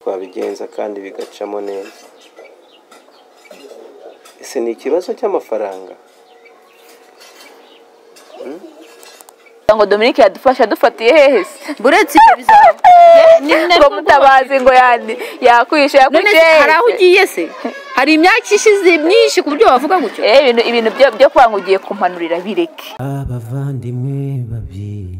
Twabigenza kandi bigacamo neza. Ese ni ikibazo cy'amafaranga? Ngo Dominique yadufasha dufatiye hehe se? Buretse ibyo bizaba. Ngo Mutabazi ngo yani yakwishe yakwishe. Hari aho ugiye se? Hari imyaka ishize myinshi ku buryo wavuga gutyo. Ibintu byo kwanga ugiye kumpanurira bireke. Abavandimwe babiri.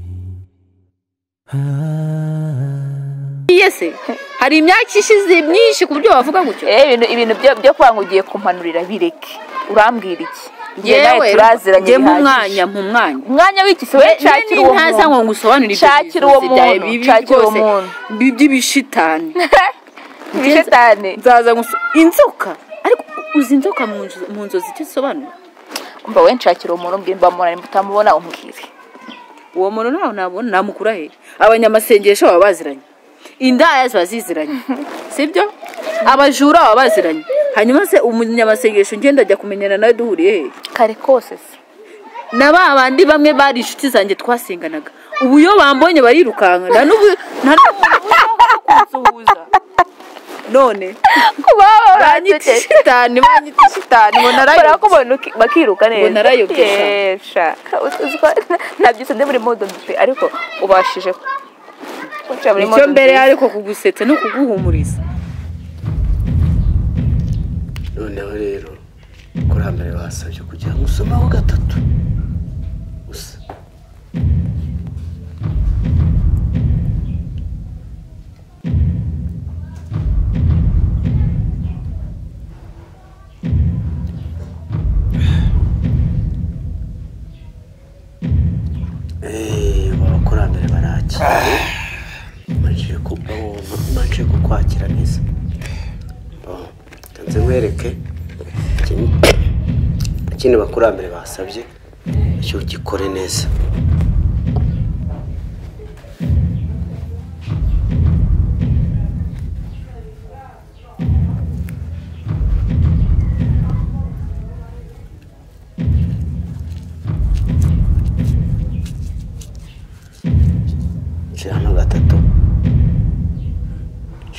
Yese hari imyaka ishize myinshi ku buryo wavuga gutyo. Ibintu byo kwanga ugiye kumpanurira bireke. Urambwira iki? Yewe turaziranye bihagije. Mu mwanya w'iki se we nshakira uwo muntu. Ntaza ngo ngusobanurire ibyo. Nshakira uwo muntu, nshakira uwo muntu. By'ibishitani. Ibishitani. Nzaza inzoka. Ariko uzi inzoka mu nzozi icyo isobanura? Umva we nshakira uwo muntu mbwira mbamubona mutamubona umbwire. Uwo muntu nawe nabona namukura he? Abanyamasengesho baba baziranye. Indaya ziba ziziranye. Sibyo? Abajura baba baziranye. Hanyuma se umunyamasengesho ngenda ajya kumenyana nawe duhuriye he? Kare kose se. Na ba bandi bamwe bari inshuti zanjye twasenganaga. Ubu yo bambonye barirukanka. Nta n'ubu kunsuhuza. None banyita shitani ngo narayobye. Barakubona bakiruka neza. Ngo narayobye. Sha. Nabyutse ndi muri modo mbi ariko ubashije kunca muri modo. Icyo mbere ariko kugusetsa no kuguhumuriza. Noneho rero kurambere basabye kugira ngo usomaho gatatu gusa. Abakurambere barakira. Maje kukwakira neza. Nze nkwereke ikindi bakurambere basabye cyo gikore neza.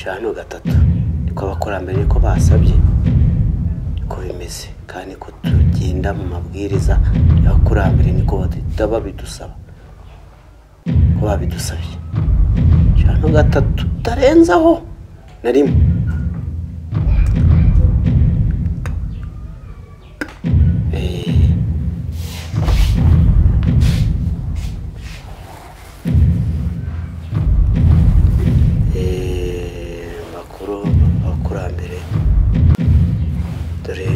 Cano gatatu niko abakurambere niko basabye niko bimeze kandi ko tugenda mu mabwiriza y'abakurambere niko babidusaba ko babidusabye. Cano gatatu tarenzaho na rimwe. Abakurambere dore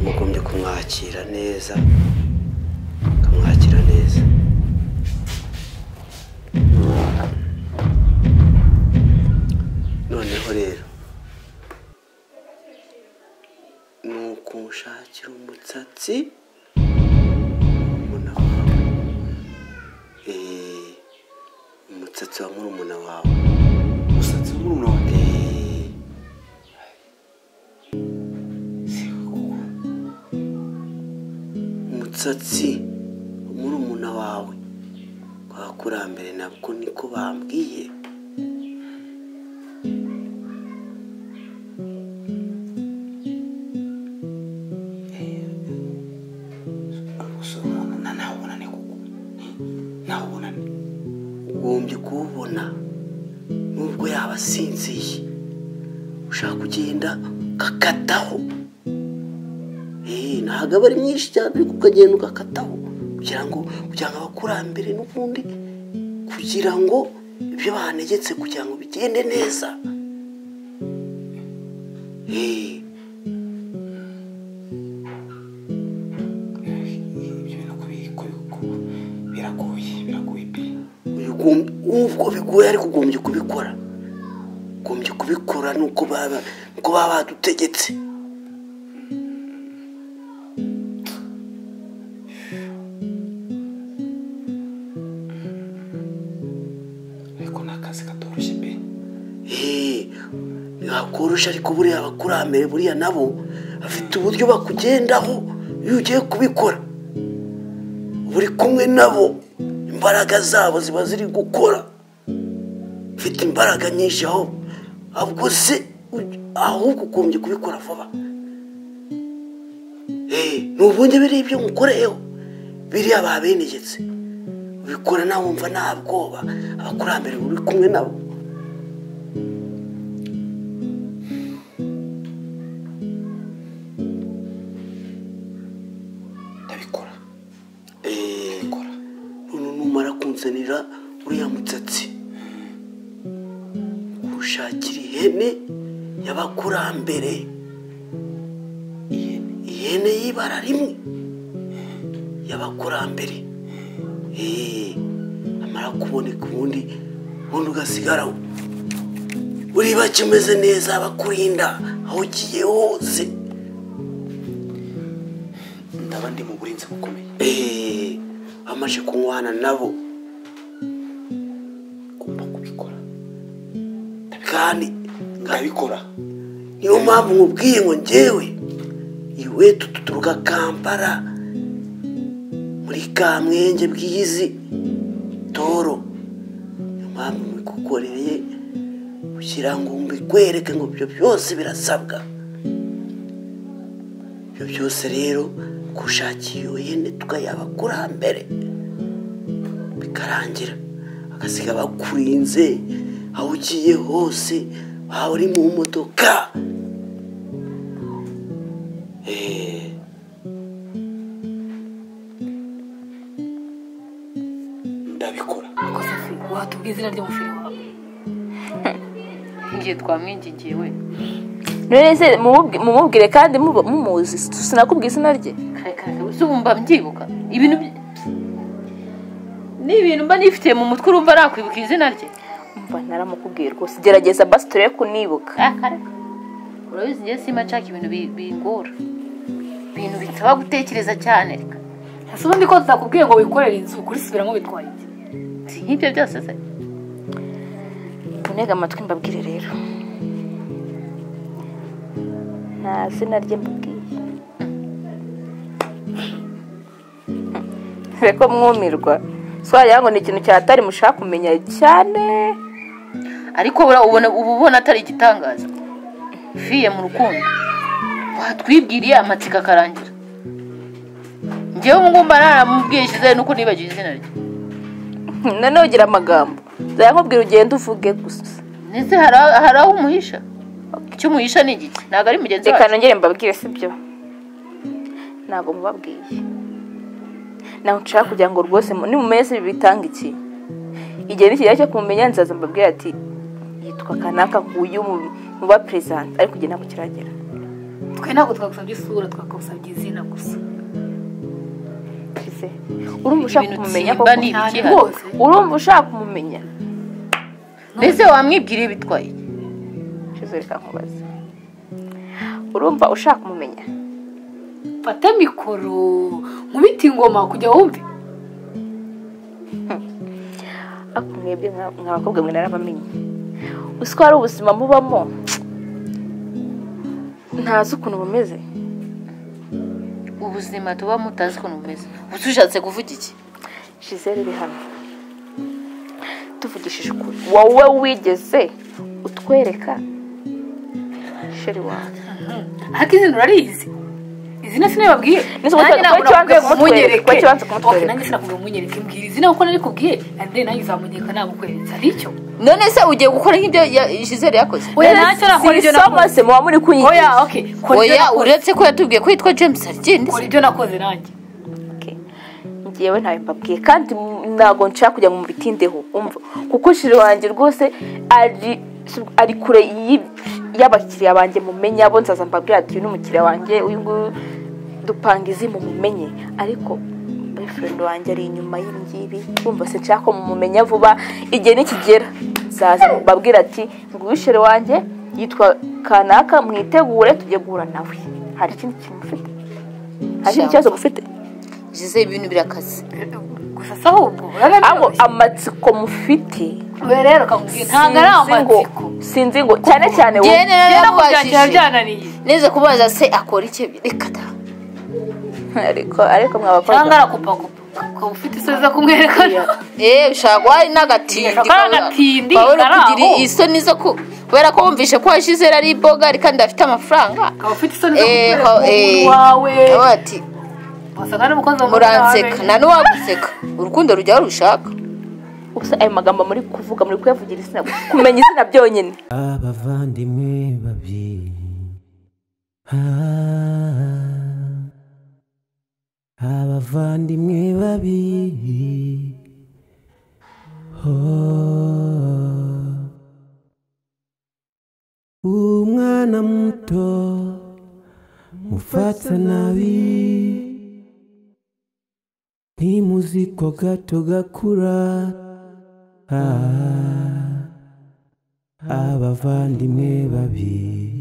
mugombye kumwakira neza, kumwakira neza. Noneho rero nukunshakira umutsatsi murumuna wawe, umutsatsi wa murumuna wawe, umusatsi wa murumuna wawe. Umutsatsi murumuna wawe kwa kurambere nabwo niko bambwiye. Ugombye kuwubona nubwo yaba asinziye, ushaka kugenda ukakataho. Ntabwo aba ari myinshi cyane ariko ukagenda ugakataho kugira ngo abakurambere n'ubundi kugira ngo ibyo banegetse kugira ngo bigende neza. Biragoye pe. Ubwo bigoye ariko ugombye kubikora. Ugombye kubikora nuko baba badutegetse. Ariko ni akazi katoroshye pe. Ntiwakorosha ariko buriya abakurambere buriya nabo bafite uburyo bakugendaho iyo ugiye kubikora. Buri kumwe nabo imbaraga zabo ziba ziri gukora. Mfite imbaraga nyinshi aho ahubwo se ahubwo ugombye kubikora vuba. N'ubundi biri ibyo ngukoreyeho biriya babenegetse ubikora nawe wumva nta bwoba, abakurambere uri kumwe nabo. Ndabikora. Ndabikora. None numara kunzanira uriya mutsatsi ushakira ihene y'abakurambere, ihene y'ibara rimwe y'abakurambere. Amara kuboneka ubundi ugasigara uri bakimeze neza, bakurinda aho ugiye hose. Ndaba ndi mu burinzi bukomeye. Amaze kunywana nabo ngomba kubikora kandi ndabikora. Niyo mpamvu nkubwiye ngo njyewe iwetu tuturuka Kampala muri Kamwenge bwizi toro. Niyo mpamvu mbikukoreye kugira ngo mbikwereke ngo ibyo byose birasabwa. Ibyo byose rero gushakira iyo hene tukayabakurambere bikarangira, agasiga bakurinze aho ugiye hose, waba uri mu modoka. Ndabikora. Watubwiye izina ry'umufiri wawe? Ngiye twamwingingiye we. None se mumubwire kandi mumuzi, sinakubwiye izina rye? Kare kare, se wumva mbyibuka ibintu ni ibintu mba nifitiye mu mutwe, urumva nakwibuka izina rye? Umva naramukubwiye rwose, gerageza basi turebe kunibuka. Kare urabizi ngiye simba nshaka ibintu bingora, ibintu bitaba gutekereza cyane. Reka ese ubundi ko tutakubwiye ngo wikorere inzu kurisubiramo bitwaye iki? Si nk'ibyo byose se? Munega amatwi mbabwire rero, nta zina rye mbabwiye. Reko mwumirwa so ngo ni ikintu cyatari mushaka kumenya cyane, ariko ubona ubona atari igitangaza. Fiye mu rukundo watwibwiriye amatsiko akarangira. Njyewe ubu ngumba naramubwiye shize nuko nibagiwe izina rye. None ugira amagambo nzayakubwira ugende uvuge gusa. Nese hari aho umuhisha? Icyo umuhisha ni igiki? Ntabwo ari mugenzi wacu. Reka nongere mbabwire sibyo, ntabwo mubabwiye. Naho nshaka kugira ngo rwose nimumeze bitanga iki igihe nikigera cyo kumumenya, nzaza mbabwira ati yitwa kanaka uyu muba present, ariko igihe ntabwo kiragera. Twe ntabwo twagusabye isura, twagusabye izina gusa. Urumva ushaka kumumenya koko? Urumva ushaka kumumenya? Mbese wamwibwiriye bitwaye iki? Shizo reka nkubaze, urumva ushaka kumumenya? Fata mikoro nkubita ingoma kujya wumve. Ako mwebwe mw'abakobwa mwe narabamenye, uzi ko hari ubuzima mubamo ntazi ukuntu bumeze. Ubuzima tuba mutazi ukuntu bumeze, ushatse kuvuga iki? Gisele iri hano tuvugishije ukuri, wowe wigeze utwereka sheri wawe? Ariko izina urarizi? Izina sinababwiye. Nanjye sinakubwiye umunyereke, mbwira izina kuko narikubwiye, and then nanjye uzamunyereka nagukweretse. Ari icyo? None se ugiye gukora nk'ibyo Gisele yakoze? Oya ntacyo nakora ibyo nakoze. Se muba muri kunyigisha. Oya okay. Oya uretse ko yatubwiye ko yitwa James Arigindi. Kora ibyo nakoze nanjye. Okay. Ngiyewe ntawe mbabwiye kandi ntago nshaka kujya ngo mubitindeho, umva kuko shiri wanjye rwose ari kure y'abakiriya banjye mumenya abo nzaza mbabwira ati uyu ni umukiriya wanjye, uyu nguyu dupanga izi mumumenye, ariko boyfriend wanjye ari inyuma y'ibingibi, urumva se nshaka ko mumumenya vuba. Igihe nikigera nzaza mbabwira ati nguyu sheri wanjye yitwa kanaka, mwitegure tujye guhura nawe. Hari ikindi kintu mufite? Hari ikindi kibazo mufite? Gisele ibintu birakaze gusa se ahubwo abo amatsiko mufite we rero kakubwiye ntabwo ari amatsiko, sinzi ngo cyane cyane wowe neze kubaza se akora iki? Reka da. Ariko mwabakobwa cyangwa arakupakupa. Ukaba ufite isoni zo kumwerekana. Ushobora kuba hari n'agatindi kugira isoni zo kubera ko wumvishe ko Gisele ari bogari kandi afite amafaranga. Ukaba ufite isoni zo kumwereka umuntu wawe. Ati muranseka nta n'uwaguseka urukundo rujya rushaka. Ubusa ayo magambo muri kuvuga muri kuyavugira izina kumenya izina byonyine. Abavandimwe babiri, abavandimwe babiri, umwana muto mufata nabi ntimuzi ko gato gakura. Abavandimwe babiri.